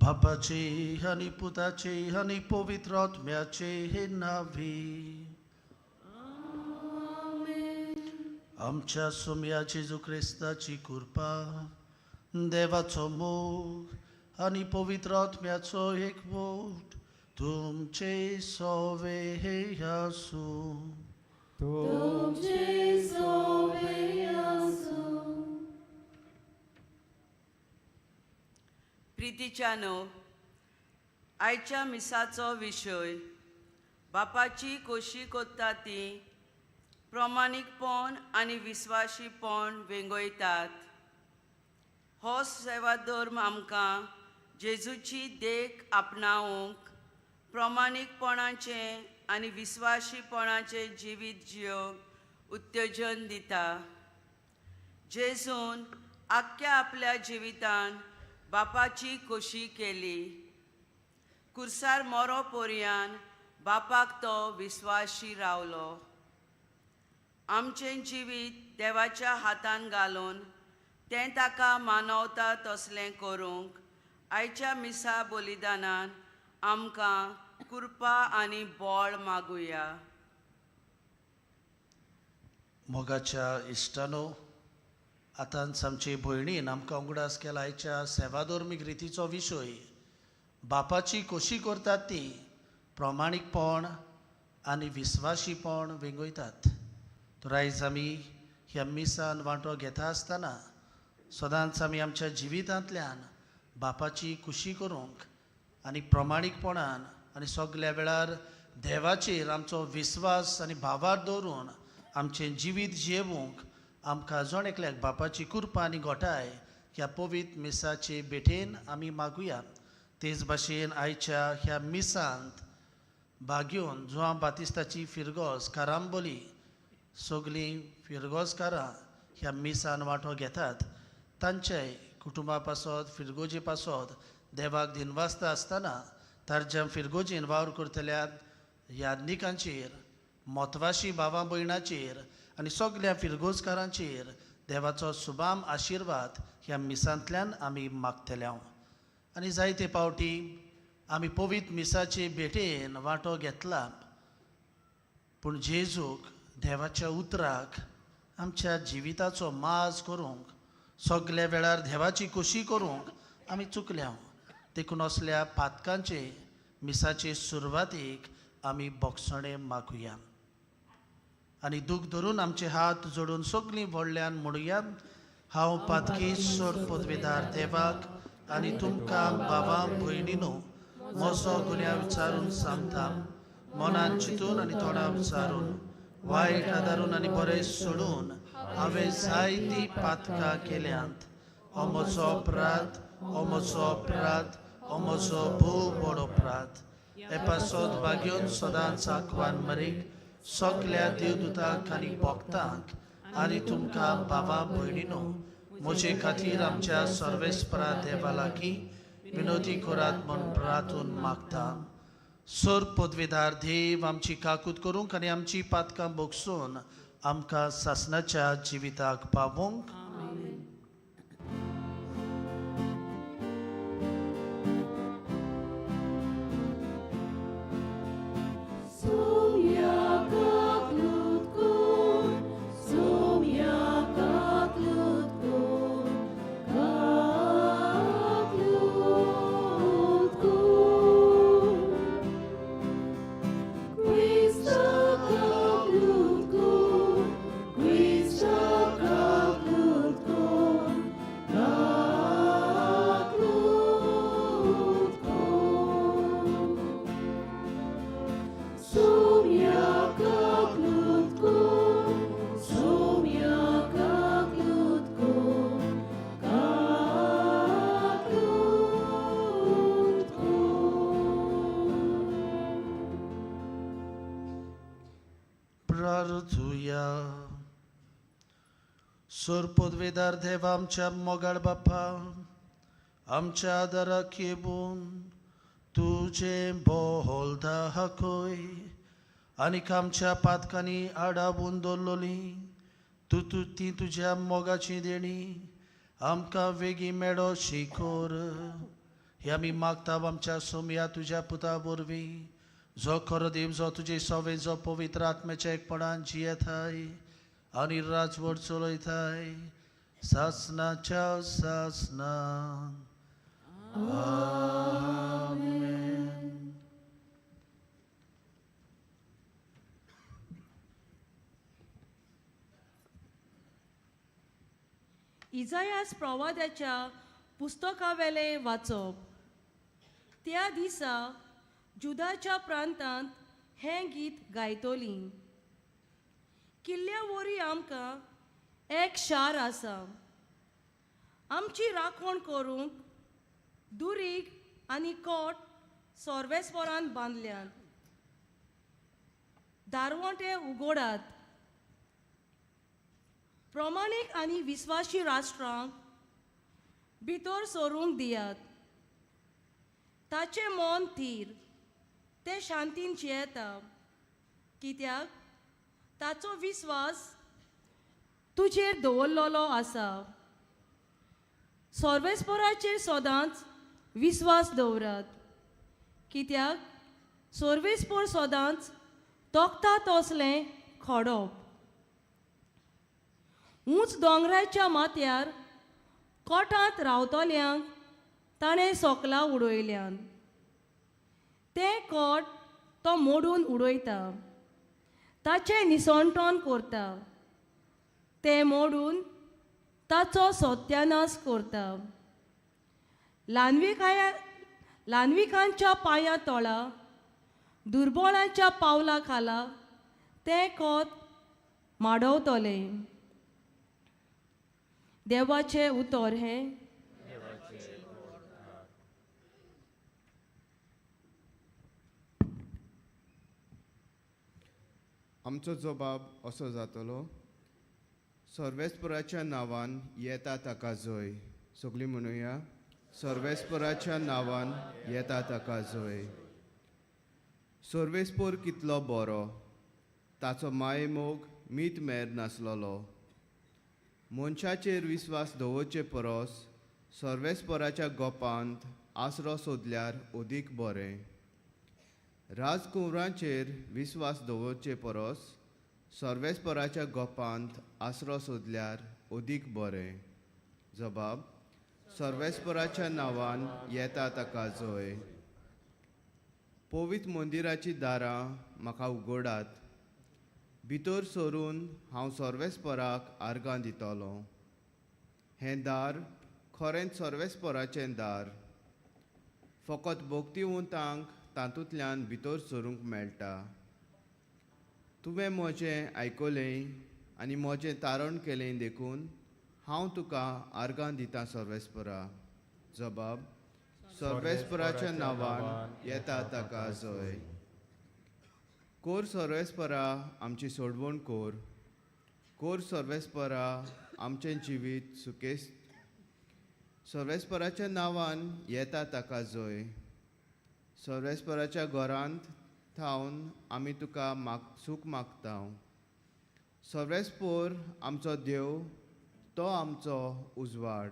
बापाचे आनी पुताचे आनी पवित्र आत्म्याचे हे नावी। आमच्या सोम्या जेजू क्रिस्ताची कृपा, देवाचो मोग आनी पवित्र आत्म्याचो एकवट तुमचे सोवे आसूं। तुमचे सोवे आसूं। प्रितीच्यानो, आयच्या मिसाचो विशय बापाची कोशी कोत्ता ती प्रमाणीकपण आनी विस्वाशीपण वेंगयतात। हो सेवाधर्म आमकां जेजूची देख आपणावंक प्रमाणीकपणाचें आनी विस्वाशीपणाचें जिवीत जियोंक उत्तेजन दिता। जेजून आख्ख्या आपल्या जिवितान बापाची खोशी केली। कुर्सार मोरो पोरयान बापाक तो विस्वाशी रावलो। आमचें जिवीत देवाच्या हातान घालून तें ताका मानवता तसलें करूंक आयच्या मिसा बलिदानान आमकां कृपा आनी बळ मागुया। मोगाच्या इश्टानो, आतांच आमचे भयणीन आमकां उगडास केला आयच्या सेवाधर्मीक रितीचो विशय बापाची खोशी करतात ती प्रमाणीकपण आनी विस्वाशीपण वेंगयतात। तर आयज आमी ह्या मिसान वांटो घेता आसतना सदांच आमी आमच्या जिवितांतल्यान बापाची खुशी करूंक आनी प्रमाणीकपणान आनी सगल्या वेळार देवाचेर आमचो विस्वास आनी भावार दवरून आमचें जिवीत जियेवंक आमकां जण एकल्याक बापाची कृपा आनी घोटाय ह्या पवित्र मिसाचे भेटेन आमी मागुया। तेच भाशेन आयच्या ह्या मिसांत भाग घेवन जुआंव बातिस्ताची फिरगोज कारांबोली सगलीं फिरगोजकारां ह्या मिसान वांटो घेतात तांचे कुटुंबा पासत फिरगोजी पासत देवाक दिनवासता आसतना तांच्या फिरगोजीन वावर करतल्या याज्ञिकांचेर, म्हत्वाशी भावा भयणाचेर आनी सगल्या फिरगोजकारांचेर देवाचो सुबाम आशिर्वाद ह्या मिसांतल्यान आमी मागतले। आनी जायते पावटी आमी पवित्र मिसाचे भेटेन वांटो घेतला, पूण जेजूक देवाच्या उतराक आमच्या जिविताचो माज करूंक सगल्या वेळार देवाची खोशी करूंक आमी चुकल्या। देखून असल्या पातकांचे मिसाचे सुरवातीक आमी बोगसणें मागुया आनी दूख धरून आमचे हात जोडून सगलीं व्हडल्यान म्हणुया, हांव पातकी सोड पदवेदार देवाक आनी तुमकां बाबा भयणीनो म्हजो गुन्यांव विचारून सांगता, मनान चिंतून आनी तोंडा विचारून वायट आदारून आनी बरें सोडून हांवें जायतीं पातकां केल्यांत। हो म्हजो अपराध, हो म्हजो अपराध, हो म्हजो भोव व्हड अपराध। हे पासत भाग्योन सदांच आकवान मरीक सगल्या देवदूतांक आनी भक्तांक आनी तुमकां बाबा भयणीनो म्हजे खातीर आमच्या सर्वेस्परा देवा लागीं विनोदी करात म्हूण प्रार्थून मागता। सर पदवेदार देव आमची काकूत करूंक आनी आमची पातकां भोगसून आमकां सासणाच्या जिविताक पावोवंक। सोर पदवेदार देवा आमच्या मोगाळ बापा, आमच्या आदाराक येवन तुजें बोल दाखय आनीक आमच्या पातकांनी आडावून दवरलोली तूं तूं ती तुज्या मोगाची देणी आमकां वेगीं मेळो शिकोर। हे आमी मागता आमच्या सोमया तुज्या पुता वरवीं जो खरो देव जो तुजे सवे जो पवित्र आत्म्याच्या एकपणान जियेताय आनी राजवट चलयताय सासनाच्या सासना. इजायास प्रवाद्याच्या पुस्तकावेलें वाचप. त्या दिसा जुदाच्या प्रांतांत हें गीत गायतलीं. किल्ल्या वरी आमकां एक शार आसा, आमची राखण करूंक दुरीग आनी कोट सर्वेस्परान बांदल्यात. दारवंटे उगोडात, प्रमाणीक आनी विस्वाशी राष्ट्रांक भितर सरूंक दियात. ताचें मन थीर, तें शांतीन जियेता, कित्याक ताचो विस्वास तुजेर दवरलेलो आसा. सर्वेस्पराचेर सदांच विस्वास दवरात, कित्याक सर्वेस्पर सदांच तोखता तसलें खोडप. ऊंच दोंगराच्या माथ्यार कोटांत रावतल्यांक ताणें सोकलां उडयल्यान, तें कोट तो मोडून उडयता, ताचें निसणटण करता, तें मोडून ताचो सत्यानाश करता. ल्हानविकांच्या पांयां तोळा, दुर्बळांच्या पावलां खाला तें कोत माडवतलें. देवाचें उतर हें. आमचो जबाब असो जातलो, सर्वेस्पराच्या नांवान येता ताका जय. सगळीं म्हणुया, सर्वेस्पराच्या नांवान येता ताका जय. सर्वेस्पर कितलो बरो, ताचो मायेमोग मीत मेर नासलेलो. मनशाचेर विस्वास दवरचे परस सर्वेस्पराच्या गोपांत आसरो सोदल्यार अदीक बरें. राजकुंवरांचेर विस्वास दवरचे परस सर्वेस्पराच्या गोपांत आसरो सोदल्यार अदीक बरें. जबाब, सर्वेस्पराच्या नांवान येता ताका जय. पवित्र मंदिराचीं दारां म्हाका उगडात, भितर सरून हांव सर्वेस्पराक आर्गां दितलो. हें दार खरेंच सर्वेस्पराचें दार, फकत भक्तिवंतांक तातूंतल्यान भितर सरूंक मेळटा. तुवें म्हजें आयकलें आनी म्हजें तारण केलें देखून हांव तुका आर्गां दितां सर्वेस्परा. जबाब, सर्वेस्पराच्या नांवान येता ताका जय. कोर सर्वेस्परा आमची सोडवण कोर, कोर सर्वेस्परा आमचें जिवीत सुकेस्त. सर्वेस्पराच्या नांवान येता ताका जय. सर्वेस्पराच्या घरांत थावन आमी तुका सूख मागता. सर्वेस्पर आमचो देव, तो आमचो उजवाड.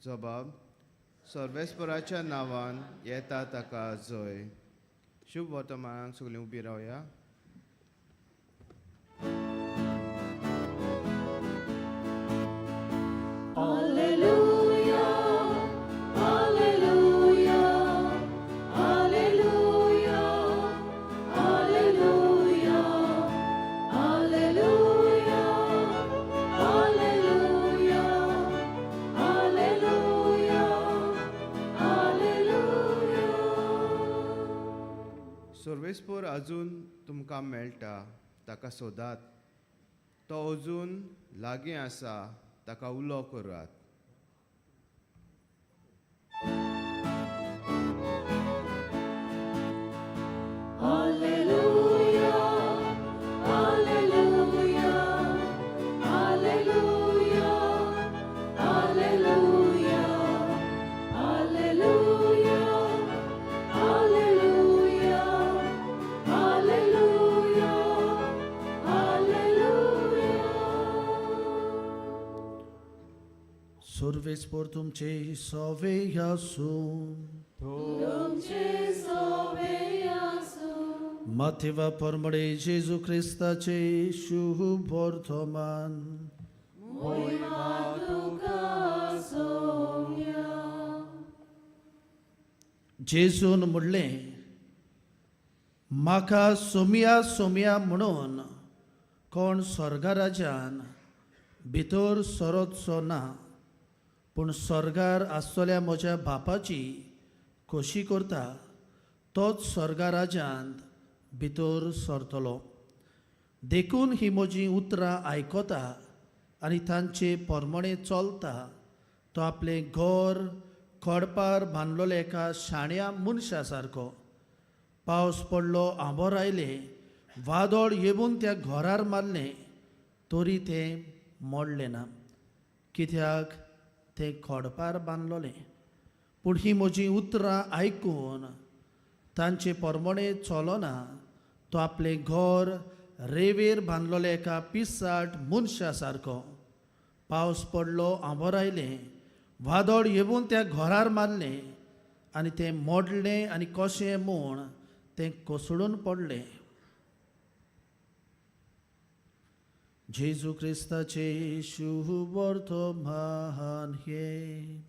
जबाब, सर्वेस्पराच्या नांवान येता ताका जय. शुभ वर्तमानाक सगळीं उबी रावया. Alleluia, Alleluia, Alleluia, Alleluia, Alleluia, Alleluia, Alleluia, Alleluia. सर्वेस्पर अजून तुमकां मेळटा, ताका सोदात. तो अजून लागीं आसा, ताका उलो करात. Alleluia, Alleluia, Alleluia, Alleluia, Alleluia, Alleluia, Alleluia, Alleluia. सर्वेस्पोर तुमचे सवे आसूं. माथेवा परमळे जेजू क्रिस्ताचे शुभ वर्तमान. जेजून म्हणलें, म्हाका सोमिया सोमिया म्हणून कोण स्वर्गा राज्यान भितर सरतचो ना, पूण स्वर्गार आसतल्या म्हज्या बापाची खोशी करता तोच स्वर्गा राज्यांत भितर सरतलो. देखून ही म्हजीं उतरां आयकता आनी तांचे परमणे चलता तो आपलें घर खडपार बांदलेलो एका शाण्या मनशा सारको. पावस पडलो, आंबोर आयलें, वादळ येवन त्या घरार मारलें, तरी तें मोडलें ना, कित्याक तें खडपार बांदलोलें. पूण ही म्हजीं उतरां आयकून तांचे परमणे चलना तो आपलें घर रेवेर बांदलोलें एका पिसाट मनशा सारको. पावस पडलो, आंबोर आयलें, वादळ येवन त्या घरार मारलें आनी तें मोडलें आनी कशें म्हूण तें कोसळून पडलें. जेजू क्रिस्ताचे शुभ वर्तमान हें.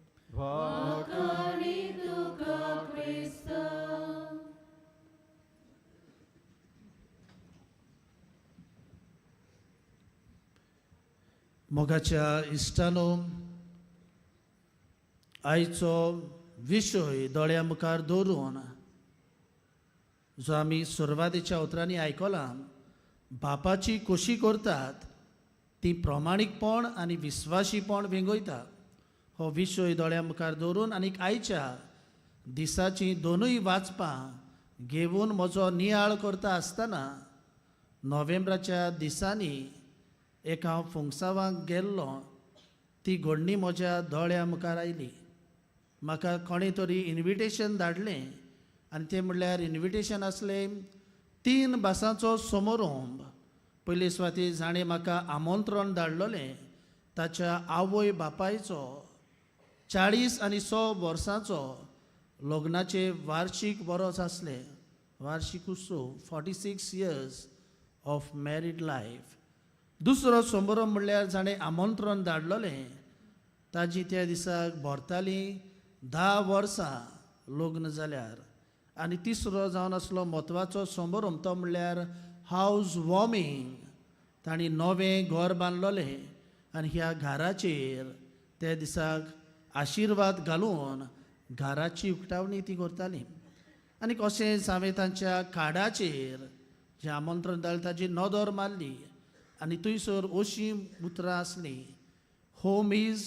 मोगाच्या इश्टानो, आयचो विशय दोळ्या मुखार दवरून जो आमी सुरवातेच्या उतरांनी आयकला, बापाची खोशी करतात ती प्रमाणीकपण आनी विस्वाशीपण वेंगयता. हो विशय दोळ्या मुखार दवरून आनीक आयच्या दिसाचीं दोनूय वाचपां घेवन म्हजो नियाळ करता आसतना नोव्हेंब्राच्या दिसांनी एक हांव फुंगसावांक गेल्लो, ती घडणी म्हज्या दोळ्या मुखार आयली. म्हाका कोणें तरी इन्विटेशन धाडलें आनी तें म्हणल्यार इन्विटेशन आसलें 3 भासांचो समारंभ. पयले सुवातेर जाणें म्हाका आमंत्रण धाडलोलें ताच्या आवय बापायचो 40 आनी 100 वर्सांचो लग्नाचे वार्शीक बरोच आसलें, वार्शीक उत्सव, 46 years of married life. दुसरो समारंभ म्हणल्यार जाणें आमंत्रण धाडलोलें ताजी त्या दिसाक भरतालीं 10 वर्सां लग्न जाल्यार. आनी तिसरो जावन आसलो म्हत्वाचो समारंभ तो म्हणल्यार हावज वॉर्मिंग. तांणी नवें घर बांदलोलें आनी ह्या घराचेर त्या दिसाक आशिर्वाद घालून घराची उक्तावणी ती करताली. आनी कशेंच हांवें तांच्या कार्डाचेर जें आमंत्रण धाडलें ताजी नदर मारली आनी थंयसर अशीं उतरां आसलीं, home is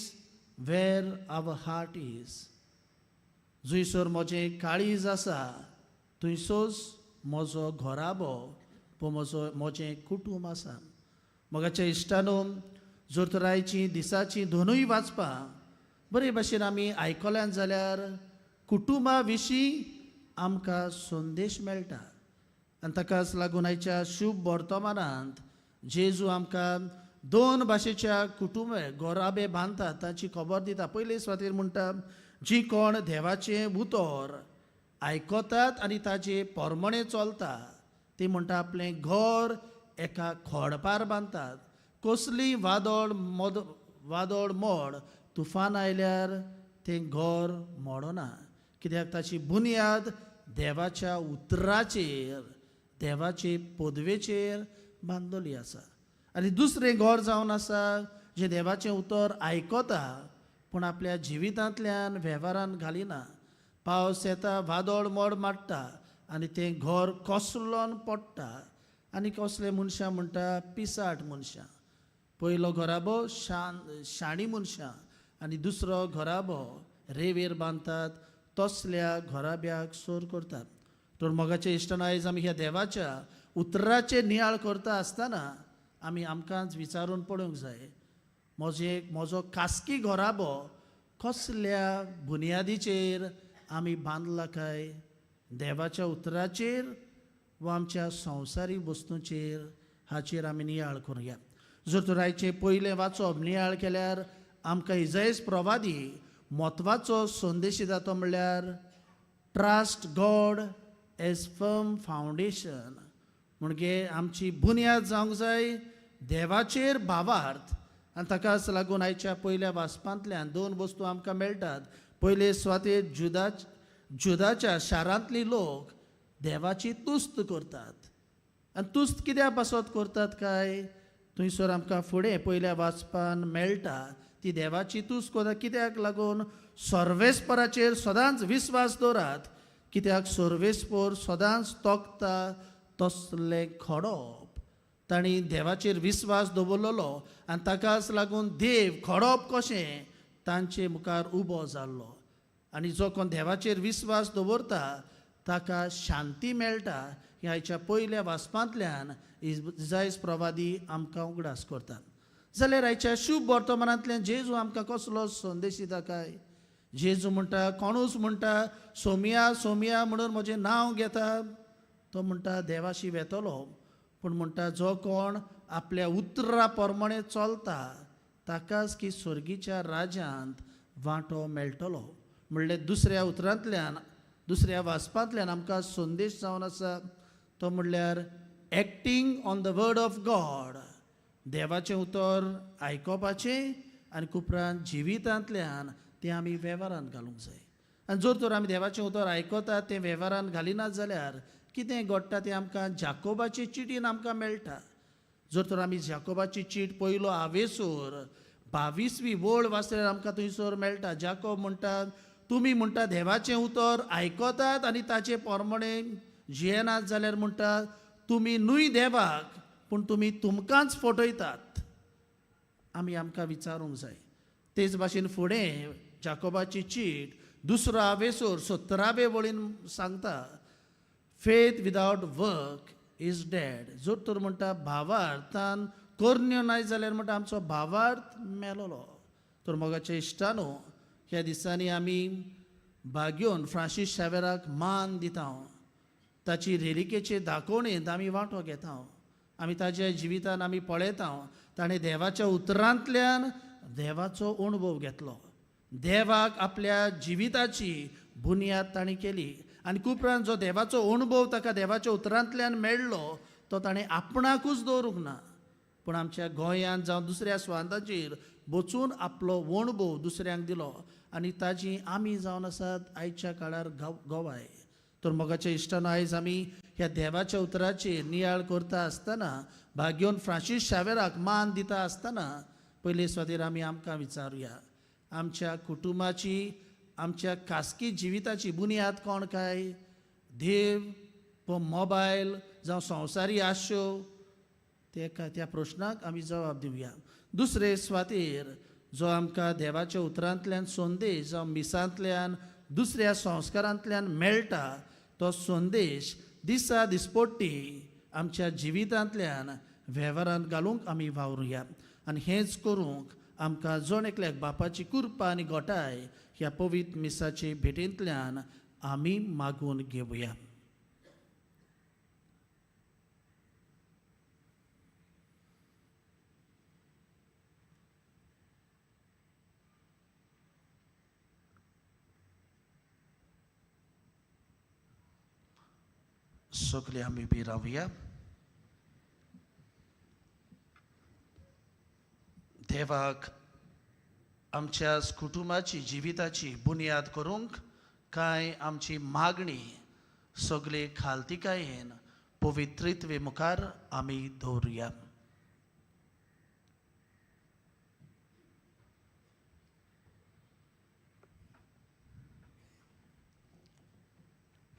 where our heart is. जंयसर म्हजें काळीज आसा थंयसोच म्हजो घराबो म्हजो म्हजें कुटूंब आसा. मोगाच्या इश्टानो, जर तर आयचीं दिसाचीं दोनूय वाचपां बरे भाशेन आमी आयकल्यान जाल्यार कुटुंबा विशीं आमकां संदेश मेळटा. आनी ताकाच लागून आयच्या शुभ वर्तमानांत जेजू आमकां 2 भाशेच्या कुटुंब घराबे बांदतात ताची खबर दिता. पयले सुवातेर म्हणटा, जी कोण देवाचें उतर आयकतात आनी ताजे परमणे चलता ती म्हणटा आपलें घर एका खडपार बांदतात. कसली वादळ मद वादळ मोड तुफान आयल्यार तें घर मोडना, कित्याक ताची बुन्याद देवाच्या उतराचेर देवाचे पदवेचेर बांदलेली आसा. आनी दुसरें घर जावन आसा जें देवाचें उतर आयकता पूण आपल्या जिवितांतल्यान वेव्हारान घालिना. पावस येता, वादळ मोड मारता आनी तें घर कोसळोन पडटा. आनी कसले मनशां म्हणटा पिसाट मनशां. पयलो घराबो शाणी मनशां आनी दुसरो घराबो रेवेर बांदतात तसल्या घराब्याक सोर करतात. तर मोगाचे इश्टान, आयज आमी ह्या देवाच्या उतराचे नियाळ करता आसतना आमी आमकांच विचारून पळोवंक जाय, म्हजो खासगी घराबो कसल्या बुन्यादीचेर आमी बांदला काय, देवाच्या उतराचेर वा आमच्या संवसारीक वस्तूंचेर, हाचेर आमी नियाळ करुया. जर तर आयचें पयलें वाचप नियाळ केल्यार आमकां इजायस प्रवादी म्हत्वाचो संदेश दिता तो म्हणल्यार trust God as firm foundation. म्हणजे आमची बुन्याद जावंक जाय देवाचेर भावार्थ. आनी ताकाच लागून आयच्या पयल्या वाचपांतल्यान दोन वस्तू आमकां मेळटात. पयले सुवातेर जुदाच्या शारांतली लोक देवाची तुस्त करतात. आनी तुस्त कित्या पासत करतात काय थंयसर आमकां फुडें पयल्या वाचपान मेळटा ती देवाची तुस्त करता कित्याक लागून सर्वेस्पराचेर सदांच विस्वास दवरात, कित्याक सर्वेस्पर सदांच तोखता तसलें खडप. तांणी देवाचेर विस्वास दवरलेलो आनी ताकाच लागून देव खडप कशें तांचे मुखार उबो जाल्लो. आनी जो कोण देवाचेर विस्वास दवरता ताका शांती मेळटा. ह्या आयच्या पयल्या वाचपांतल्यान इजायस प्रवादी आमकां उगडास करतात. जाल्यार आयच्या शुभ वर्तमानांतल्यान जेजू आमकां कसलो संदेश दिता काय? जेजू म्हणटा, कोणूच म्हणटा सोमिया सोमिया म्हणून म्हजें नांव घेता, तो म्हणटा देवाशी वेतलो, पूण म्हणटा जो कोण आपल्या उतरा प्रमाणे चलता ताकाच की स्वर्गीच्या राज्यांत वांटो मेळटलो. म्हणल्यार दुसऱ्या उतरांतल्यान दुसऱ्या वाचपांतल्यान आमकां संदेश जावन आसा तो म्हणल्यार acting on the word of God. देवाचें उतर आयकोपाचें आनी उपरांत जिवितांतल्यान तें आमी वेव्हारांत घालूंक जाय. आनी जर तर आमी देवाचें उतर आयकतात तें वेव्हारांत घालिनात जाल्यार कितें घडटा तें आमकां जाकोबाचे चिटीन आमकां मेळटा. जर तर आमी जाकोबाची चीट पयलो आवेसूर 22वी वळ वाचल्यार आमकां थंयसर मेळटा. जाकोब म्हणटा तुमी म्हणटा देवाचें उतर आयकतात आनी ताचे प्रमाणे जियेनात जाल्यार म्हणटा तुमी न्हय देवाक पूण तुमी तुमकांच फटयतात. आमी आमकां विचारूंक जाय. तेच भाशेन फुडें जाकोबाची चीट दुसरो आवेसूर 17वे वळीन सांगता faith without work is dead. जर तर म्हणटा भावार्थान करण्यो नाय जाल्यार म्हणटा आमचो भावार्थ मेलोलो. तर मोगाच्या इश्टानो, ह्या दिसांनी आमी भाग्योन फ्रांसीस शावेराक मान दिता, ताची रेलिकेचे दाखोवणेंत आमी वांटो घेता. आमी ताच्या जिवितान आमी पळयता ताणें देवाच्या उतरांतल्यान देवाचो अणभव घेतलो, देवाक आपल्या जिविताची बुन्याद ताणें केली आनी उपरांत जो देवाचो अणभव ताका देवाच्या उतरांतल्यान मेळ्ळो तो ताणें आपणाकूच दवरूंक ना, पूण आमच्या गोंयांत जावं दुसऱ्या स्वांताचेर वचून आपलो अणभव दुसऱ्यांक दिलो आनी ताजी आमी जावन आसात आयच्या काळार गोवाय. तर मोगाच्या इश्टानो, आयज आमी ह्या देवाच्या उतराचेर नियाळ करता आसतना भाग्योन फ्रांसीस शावेराक मान दिता आसतना पयले सुवातेर आमी आमकां विचारुया आमच्या कुटुंबाची आमच्या खासगी जिविताची बुन्याद कोण काय? देव, मोबायल जावं संवसारी आश्यो? ते त्या प्रश्नाक आमी जबाब दिवया. दुसरे सुवातेर जो आमकां देवाच्या उतरांतल्यान संदेश जावं मिसांतल्यान दुसऱ्या संस्कारांतल्यान मेळटा तो संदेश दिसा दिसपट्टी आमच्या जिवितांतल्यान वेव्हारांत घालूंक आमी वावरुया. आनी हेंच करूंक आमकां जण एकल्याक बापाची कृपा आनी गोटाय ह्या पवित्र मिसाचे भेटेंतल्यान आमी मागून घेवया. सगळे आमी उबी रावया. देवाक आमच्या कुटुंबाची जिविताची बुन्याद करूंक कांय आमची मागणी सगळे खालतिकायेन पवित्रित्वे मुखार आमी दवरुया.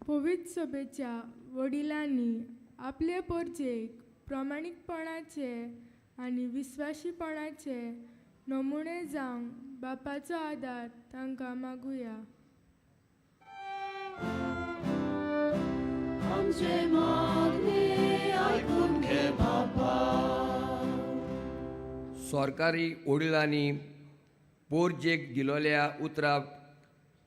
पवित्र सभेच्या वडिलांनी आपले परजेक प्रामाणीकपणाचे आनी विस्वाशीपणाचे नमुने जावंक बापाचो आदार तांकां मागुया. आमचे मागणे आयकून घे बापा. सरकारी वडिलांनी पोरजेक दिलोल्या उतराक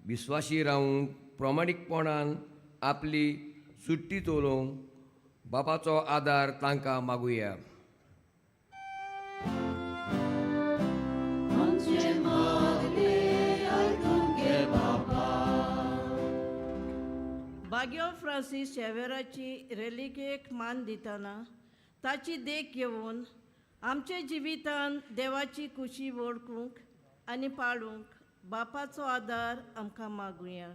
विस्वाशी रावूंक प्रामाणीकपणान आपली सुट्टी चलोवंक बापाचो आदार तांकां मागुया. आमचे बाग्यो फ्रांसीस शेवेराची रेलिकेक मान दितना ताची देख घेवन आमच्या जिवितान देवाची खुशी वळखूंक आनी पाळूंक बापाचो आदार आमकां मागुया.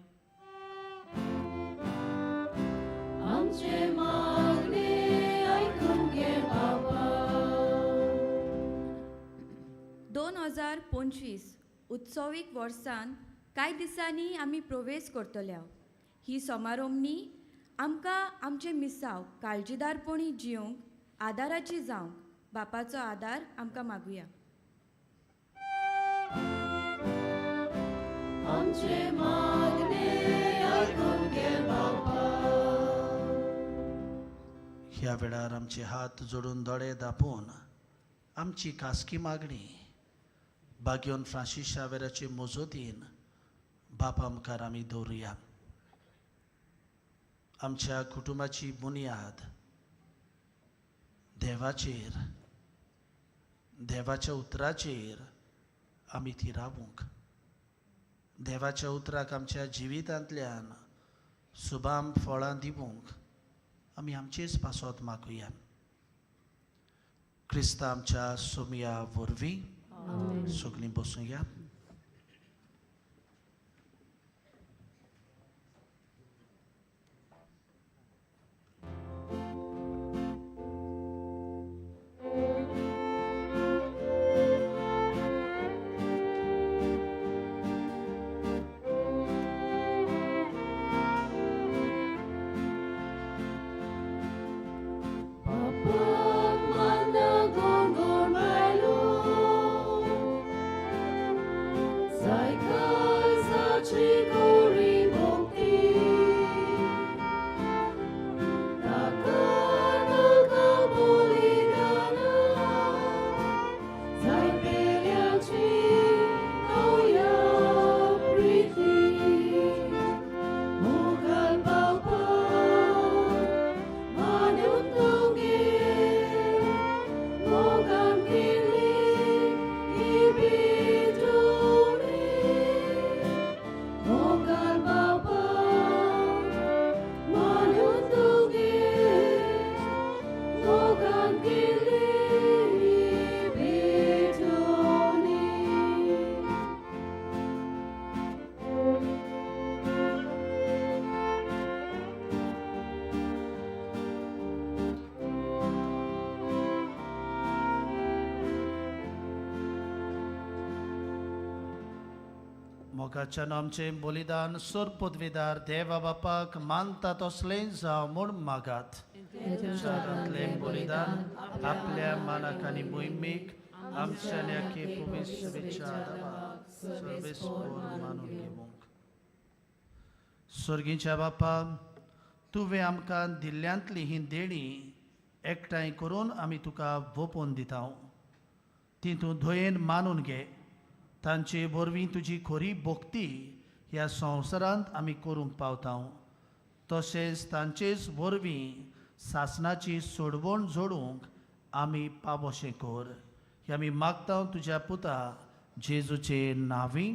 आमचे मागणे आयकून घे बाबा. 2025 उत्सवीक वर्सान कांय दिसांनी आमी प्रवेश करतल्या. ही समारोमणी आमकां आमचें मिसांव काळजीदारपणी जिवंक आदाराची जावंक बापाचो आदार आमकां मागुया. आमचे मागणे आयकून घे बाबा. ह्या वेळार आमचे हात जोडून दोळे दापून आमची खासगी मागणी बागयोन फ्रांसीस शावेराचे मोजोतीन बापा मुखार आमी दवरुया. आमच्या कुटुंबाची बुन्याद देवाचेर, देवाच्या उतराचेर आमी ती रावूंक, देवाच्या उतराक आमच्या जिवितांतल्यान सुबाम फळां दिवंक आमी आमचेच पासत मागुया. क्रिस्ता आमच्या सोमया वरवीं. सगळीं बसुया. बापाक मान्ना गोड गोड बायलो, जायकाळजाची गोरी भक्ती, ताका नाका बलिदाना, जाय पेल्याची नव्या प्रिती. मोगाल बापा मानून तुगे, मोगान केली ही भेटवणी. मोगाल बापा मानून तुगे, मोगान केली ही भेटवणी. मोगाच्यान आमचें बलिदान सोर पदवीदार देवा बापाक मानता तसलें जावं म्हूण मागात. हातांतलें बलिदान आपल्या मानाक आनी मोहिमेक आमच्या आनी आख्खे पवित्र सर्वेस्पोर मानून घेवंक. स्वर्गीच्या बापा, तुवें आमकां दिल्ल्यांतली ही देणी एकठांय करून आमी तुका वोपून दिता. ती तूं धंयेन मानून घे. तांचे वरवीं तुजी खरी भक्ती ह्या संवसारांत आमी करूंक पावता. तशेंच तांचेच वरवीं सासणाची सोडवण जोडूंक आमी पावोशें कर. हें आमी मागता तुज्या पुता जेजूचे नांवी.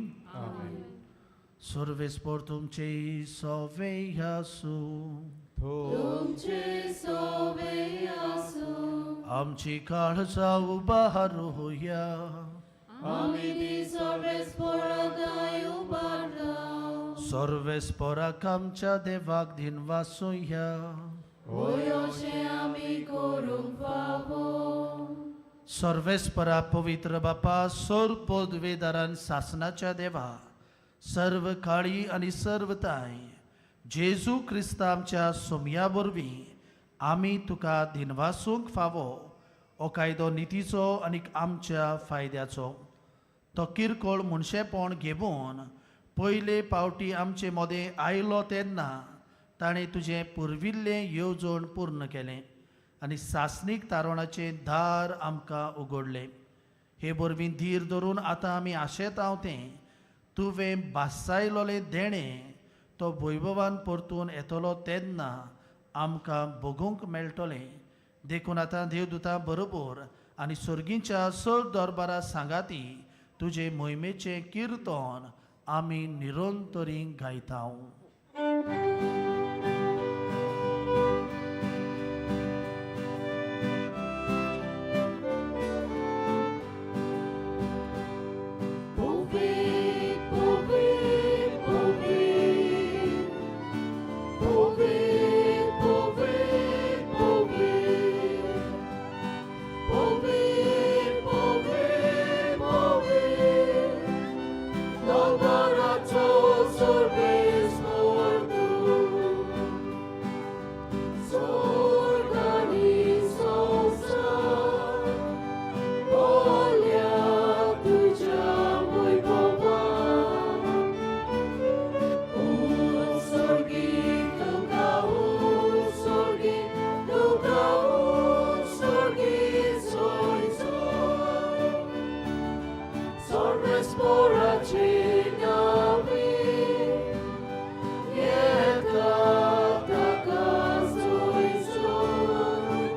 सर्वेस्पोर तुमचे सोवे आसूं. तुमचे सोवे आसूं. आमची काळजां उबारुया. आमी ती सर्वेस्पोराक उबारता. सर्वेस्पोराक आमच्या देवाक दिनवासुया. होय, अशें आमी करूंक फावो. सर्वेस्परा पवित्र बापा, सोर पदवेदारान सासनाच्या देवा, सर्व काळी आनी सर्व ताय जेजू क्रिस्ता आमच्या सोमया वरवीं आमी तुका दिनवासूंक फावो. हो कायदो नितीचो आनी आमच्या फायद्याचो. तो किरकोळ मनशेपण घेवन पयले पावटी आमचे मदें आयलो तेन्ना ताणें तुजें पुर्विल्लें येवजण पूर्ण केलें आनी सासणीक तारवणाचें दार आमकां उगडलें. हे वरवीं धीर धरून आतां आमी आशेतांव तें तुवें भासायलोलें देणें तो वैभवान परतून येतलो तेन्ना आमकां भोगूंक मेळटलें. देखून आतां देवदूतां बरोबर आनी सर्गीच्या सर दरबारा सांगाती तुजे मोहिमेचें किर्तन आमी निरंतरी गायता. सोर्वेस्पोराचे नांवी येता ताका जय जय.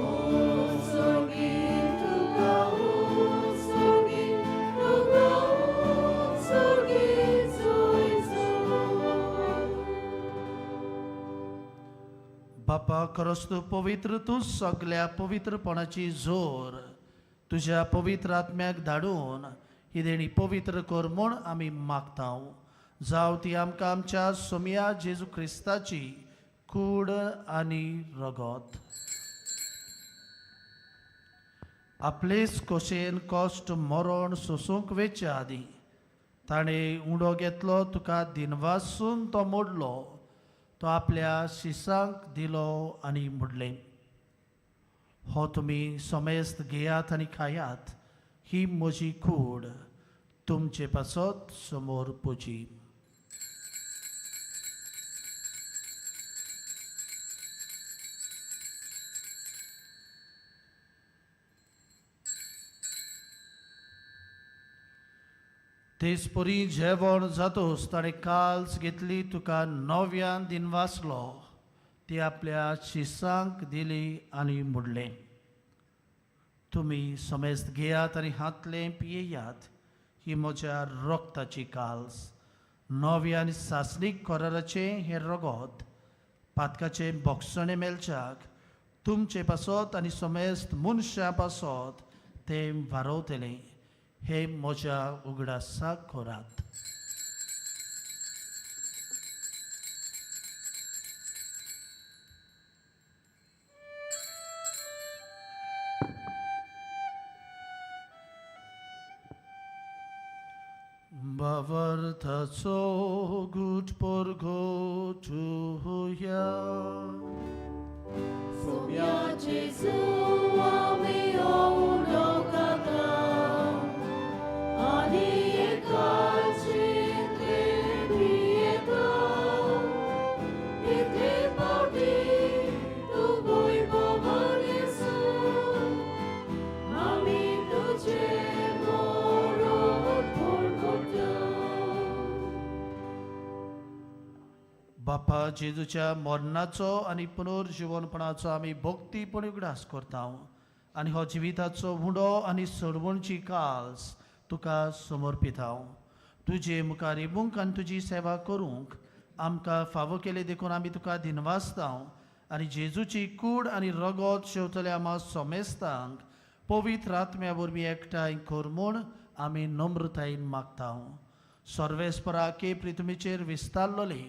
उत्सर्गीत तुका, उत्सर्गीत तुका, उत्सर्गीत जय जय. बापा, खरोच तूं पवित्र, तूं सगल्या पवित्रपणाची जोर. तुज्या पवित्र आत्म्याक धाडून ही देणी पवित्र कर म्हूण आमी मागता. जावं ती आमकां आमच्या सोमया जेजू क्रिस्ताची कूड आनी रगत. आपलेच खोशेन कश्ट मरण सोसूंक वेच्या आदीं ताणें उंडो घेतलो, तुका दिनवासून तो मोडलो, तो आपल्या शिसांक दिलो आनी म्हणलें, हो तुमी समेस्त घेयात आनी खायात. ही म्हजी कूड तुमचे पासत समोर पुजी. तेच परी जेवण जातोच ताणें काल्स घेतली, तुका नव्यान दिनवासलो, ती आपल्या शिसांक दिली आनी म्हणलें, तुमी समेस्त घेयात आनी हातलें पियेयात. ही म्हज्या रक्ताची काल्स. नव्या आनी सासणीक कराराचें हें रगत पातकाचें बोगसणें मेळच्याक तुमचे पासत आनी समेस्त मनशां पासत तें वारोवतलें. हे म्हज्या उगडासाक करात. भावार्थाचो गूट परगटुया. सोम्या जेजू, आमी उडो खाता आनी एकाचींतले पियेता. इतले फावटी तूं वैभवान येसू, आमी तुजें मरण परगट्टा. बापा, जेजूच्या मरणाचो आनी पुनर्जिवनपणाचो आमी भक्तीपण उगडास करता आनी हो जिविताचो हुंडो आनी सोडवणची काल्स तुका समर्पिता. तुजे मुखार येवंक आनी तुजी सेवा करूंक आमकां फावो केले देखून आमी तुका दिनवासता आनी जेजूची कूड आनी रगत शेवतल्या आमा सोमेस्तांक पवित्र आत्म्या वरवीं एकठांय कर म्हूण आमी नम्रतायेन मागता. सर्वेस्परा के पृथ्वीचेर विस्तारलोले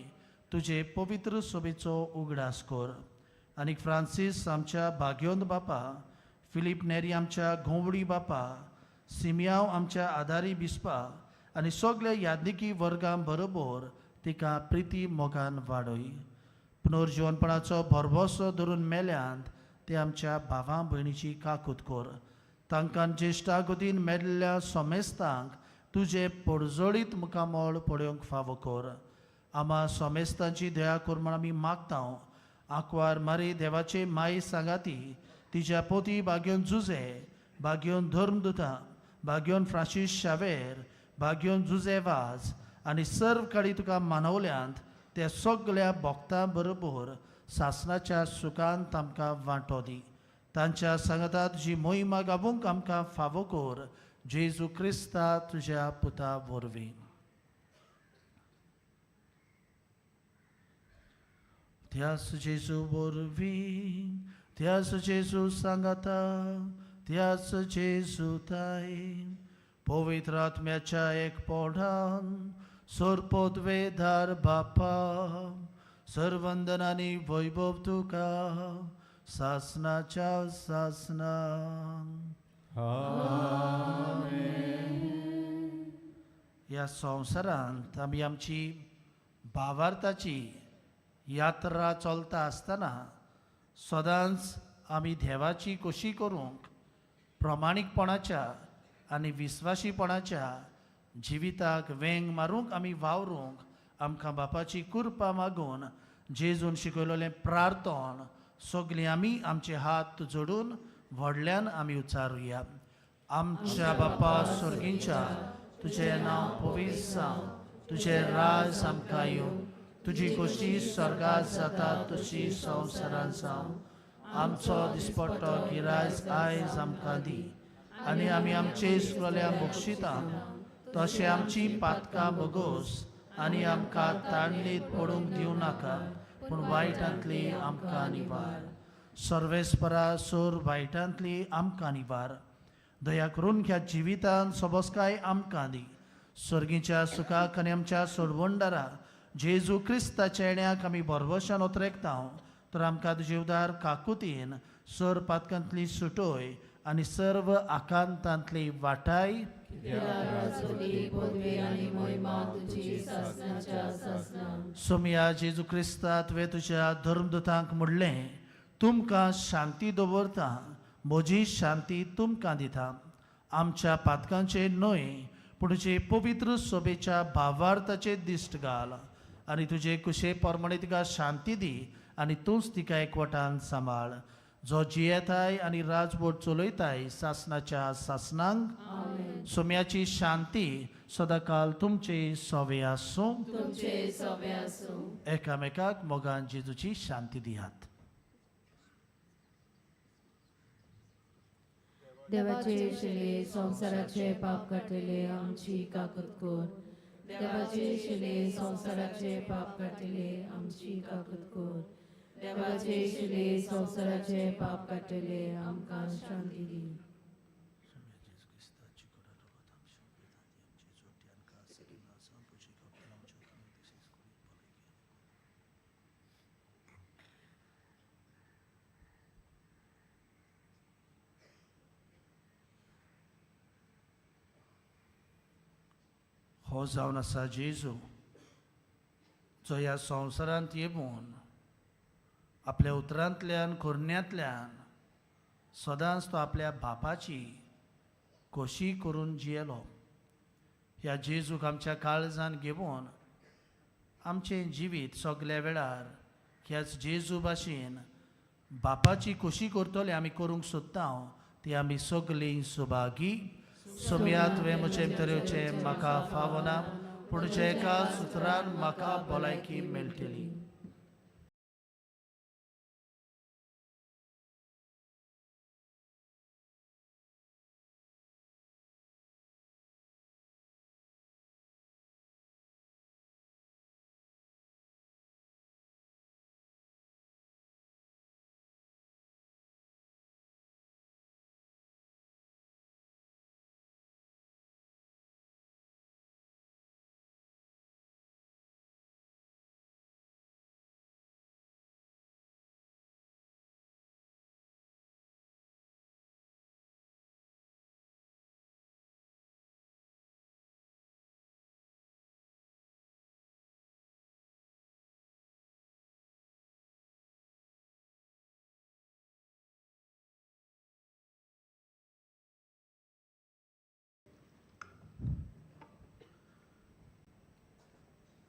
तुजे पवित्र सोबेचो उगडास कर आनी फ्रांसीस आमच्या भाग्योंत बापा, फिलीप नेरी आमच्या घोवडी बापा, सिमियांव आमच्या आदारी बिस्पा आनी सगल्या यादनिकी वर्गां बरोबर तिका प्रिती मोगान वाडय. पुनर्जिवनपणाचो भरभोसो धरून मेल्यांत ते आमच्या भावां भयणीची काकूत कर. तांकां ज्येश्ठा गोदीन मेल्ल्या सोमेस्तांक तुजें पोडजोळीत मुखामळ पळोवंक फावो कर. आमा सोमेस्तांची दया कर म्हूण आमी मागता. आंकवार मारी देवाचे माई सांगाती, तिच्या पोती भाग्योन जुजे, भाग्योन धर्मदुता, भाग्योन फ्रांसीस शावेर, भाग्योन जुजे वाज आनी सर्व काडी तुका मानवल्यांत त्या सगल्या भक्तां बरोबर सासणाच्या सुखान आमकां वांटो दी. तांच्या सांगाता तुजी मोहिमा गावूंक आमकां फावो कर, जेजू क्रिस्ता तुज्या पुता वरवीं. त्यास जेजू वरवीं, त्यास जेजू सांगाता, त्यास जेजू ताई, पवित्र आत्म्याच्या एकपणान सोरपोतवेधार बापा, सर्वंदन आनी वैभव तुका सासनाच्या सासना. ह्या संवसारांत आमी आमची भावार्थाची यात्रा चलता आसतना सदांच आमी देवाची खोशी करूंक प्रमाणीकपणाच्या आनी विस्वाशीपणाच्या जिविताक वेंग मारूंक आमी वावरूंक आमकां बापाची कृपा मागून जेजून शिकयलेलें प्रार्थन सगळीं आमी आमचे हात जोडून व्हडल्यान आमी उच्चारुया. आमच्या बापा स्वर्गींच्या, तुजें नांव पवित्र जावं, तुजें राज आमकां येवं, तुजी खोशी स्वर्गात जाता तशी संवसारांत जावं. आमचो दिसपट्टो गिरायज आयज आमकां दी आनी आमी आमचे सुरल्या बक्षिता तशें आमची पातकां भोगोस आनी आमकां ताणलीत पडूंक दिवं नाका, पूण वायटांतली आमकां निवार. सर्वेस्परा सोर वायटांतली आमकां निवार. दया करून ह्या जिवितान सोबसकाय आमकां दी. स्वर्गीच्या सुखाक आनी आमच्या सोडवणदारा जेजू क्रिस्ताच्या येण्याक आमी भरवशान ओतरेकता, तर आमकां तुजे उदार काकुतीन सर पातकांतली सुटोय आनी सर्व आकांतांतली वाटाय. सोमया जेजू क्रिस्ता, तुवें तुज्या धर्मदूतांक म्हणलें, तुमकां शांती दवरता, म्हजी शांती तुमकां दिता. आमच्या पातकांचे न्हय पूण तुजे पवित्र सोबेच्या भावार्थाचे दिश्ट घाल आनी तुजे कुशे प्रमाणे तिका शांती दी आनी तूंच तिका एकवटान सांबाळ, जो जियेताय आनी राजवट चलयताय सासनाच्या सासनांक. सोम्याची शांती सदाकाल तुमचे सोवे आसूं. एकामेकाक मोगान जेजूची शांती दियात. देवाचे शिले संवसाराचे पाप काडटले आमची काकूत कर. देवाचे शिले संवसाराचे पाप काडटले आमची काकूत कर. देवाचे शिले संवसाराचे पाप काडटले आमकां शांती दी. हो जावन आसा जेजू, जो ह्या संवसारांत येवन आपल्या उतरांतल्यान करण्यांतल्यान सदांच तो आपल्या बापाची खोशी करून जियेलो. ह्या जेजूक आमच्या काळजान घेवन आमचें जिवीत सगल्या वेळार ह्याच जेजू भाशेन बापाची खोशी करतले आमी करूंक सोदता, ती आमी सगलीं सुभागी. सोमया, तुवें म्हजें भितर येवचें म्हाका फावना, पूण तुज्या एका सुत्रान म्हाका भलायकी मेळटली.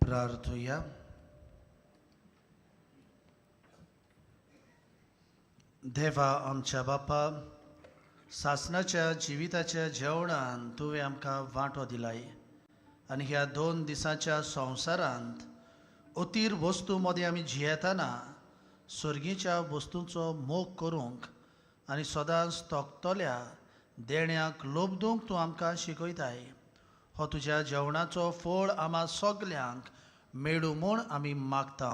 प्रार्थुया. देवा आमच्या बापा, सासनाच्या जिविताच्या जेवणान तुवें आमकां वांटो दिलाय आनी ह्या 2 दिसांच्या संवसारांत अतीर वस्तू मदें आमी जियेतना स्वर्गीच्या वस्तूंचो मोग करूंक आनी सदांच तोखतल्या देण्याक लोबदूंक तूं आमकां शिकयताय. हो तुज्या जेवणाचो फळ आमा सगल्यांक मेळूं म्हूण आमी मागता,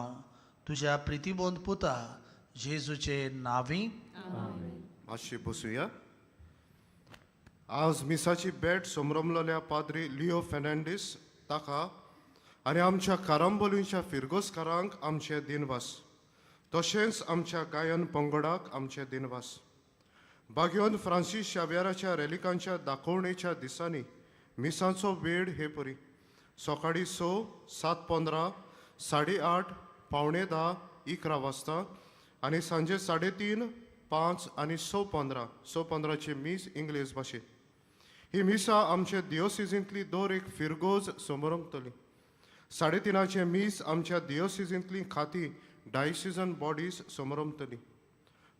तुज्या प्रितीबोंद पुता जेजूचे नांवी. मातशी बसुया. आज मिसाची भेट समरमलोल्या पाद्री लिओ फेर्नांडीस ताका आनी आमच्या कारांबोलींच्या फिरगोसकारांक आमचे दिनवास, तशेंच आमच्या गायन पंगडाक आमचे दिनवास. बागयोन फ्रांसीस शाव्याराच्या रेलिकांच्या दाखोवणेच्या दिसांनी मिसांचो वेळ हे परी सकाळीं 6, 7:15, 8:30, 9:45, 11 वाजता आनी सांजे 3:30, 5 आनी 6:15. 6:15ची मीस इंग्लीश भाशेंत. ही मिसां आमच्या दियोसिजींतली दर एक फिरगोज समरमतली. 3:30चे मीस आमच्या दियोसिजींतली खाती डायसिजन बॉडीज समरमतली.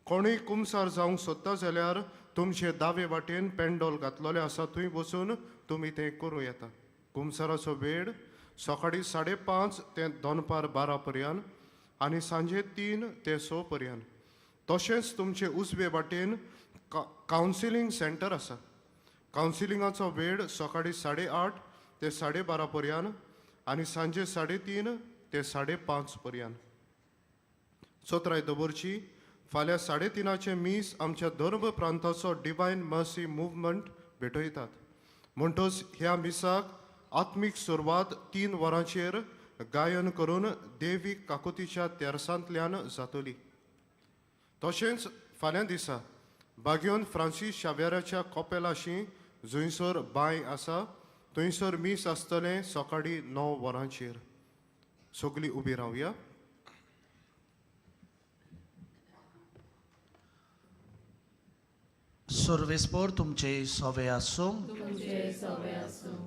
कोणूय कुमसार जावंक सोदता जाल्यार तुमचे दावे वाटेन पेंडोल घातलेलें आसा, थंय वचून तुमी तें करूं येता. कुमसाराचो वेळ सकाळीं 5:30 ते दनपार 12 पर्यंत आनी सांजे 3 ते 6 पर्यंत. तशेंच तुमचे उजवे वाटेन कावन्सिलींग सेंटर आसा. कावन्सिलिंगाचो वेळ सकाळीं 8:30 ते 12:30 पर्यंत आनी सांजे 3:30 ते 5:30 पर्यंत. चौथराय दवरची फाल्यां 3:30 मीस आमच्या धर्म प्रांताचो डिवायन मर्सी मुवमेंट भेटयतात. म्हणटच ह्या मिसाक आत्मीक सुरवात 3 वरांचेर गायन करून देवी काकुतीच्या तेरसांतल्यान जातली. तशेंच फाल्यां दिसा बागयोन फ्रांसीस शाव्याराच्या कॉपेलाशी जंयसर बांय आसा थंयसर मीस आसतलें सकाळीं 9 वरांचेर. सगळीं उबी रावया. सर्वेस्पोर तुमचे सवे आसूं.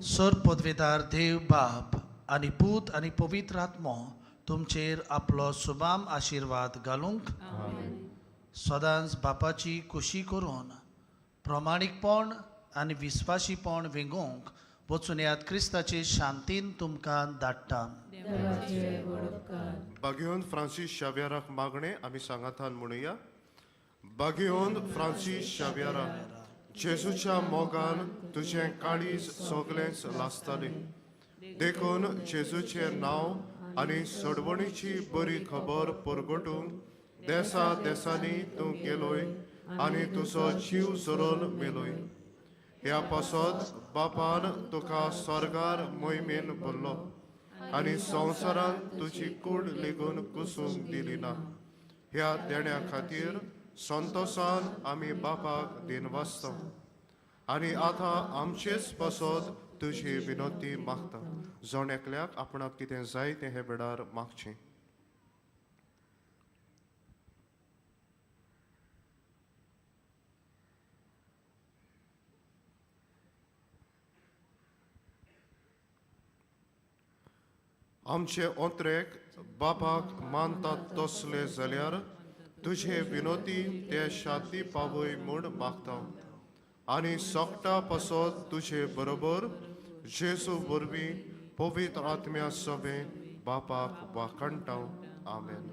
सर पदवेदार देव बाप आनी पूत आनी पवित्र आत्मो तुमचेर आपलो सुबाम आशिर्वाद घालूंक सदांच बापाची खुशी करून प्रमाणीकपण आनी विस्वाशीपण वेंगोवंक वचून याद क्रिस्ताचे शांतीन तुमकां धाडटा. बागयोन फ्रांसीस शाव्याराक मागणें आमी सांगातान म्हणुया. बागयोन फ्रांसीस शाव्यारा, जेजूच्या मोगान तुजें काळीज सगळेंच लासतालें, देखून जेजूचें नांव आनी सोडवणीची बरी खबर परगटूंक देसा देसांनी तूं गेलोय आनी तुजो जीव झरोवन मेलोय. ह्या पासत बापान तुका स्वर्गार मोहिमेन भरलो आनी संवसारांत तुजी कूड लेगून कुसूंक दिली ना. ह्या देण्या खातीर संतोसान आमी बापाक दिनवासता आनी आतां आमचेच पासत तुजी विनोती मागता. जण एकल्याक आपणाक कितें जाय तें हे वेळार मागचें. आमचे ओंत्रेक बापाक मानतात तसले जाल्यार तुझे विनोती ते शांती पावय म्हूण मागता आनी सोकटा पासत तुजे बरोबर जेजू वरवीं पवित्र आत्म्या सवें बापाक वाखाणटा. आमेन.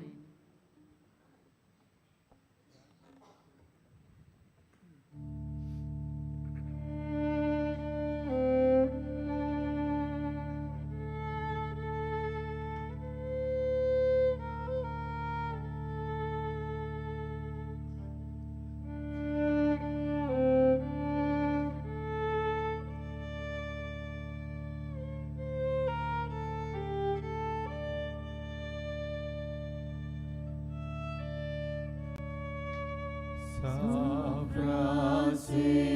San Francisco.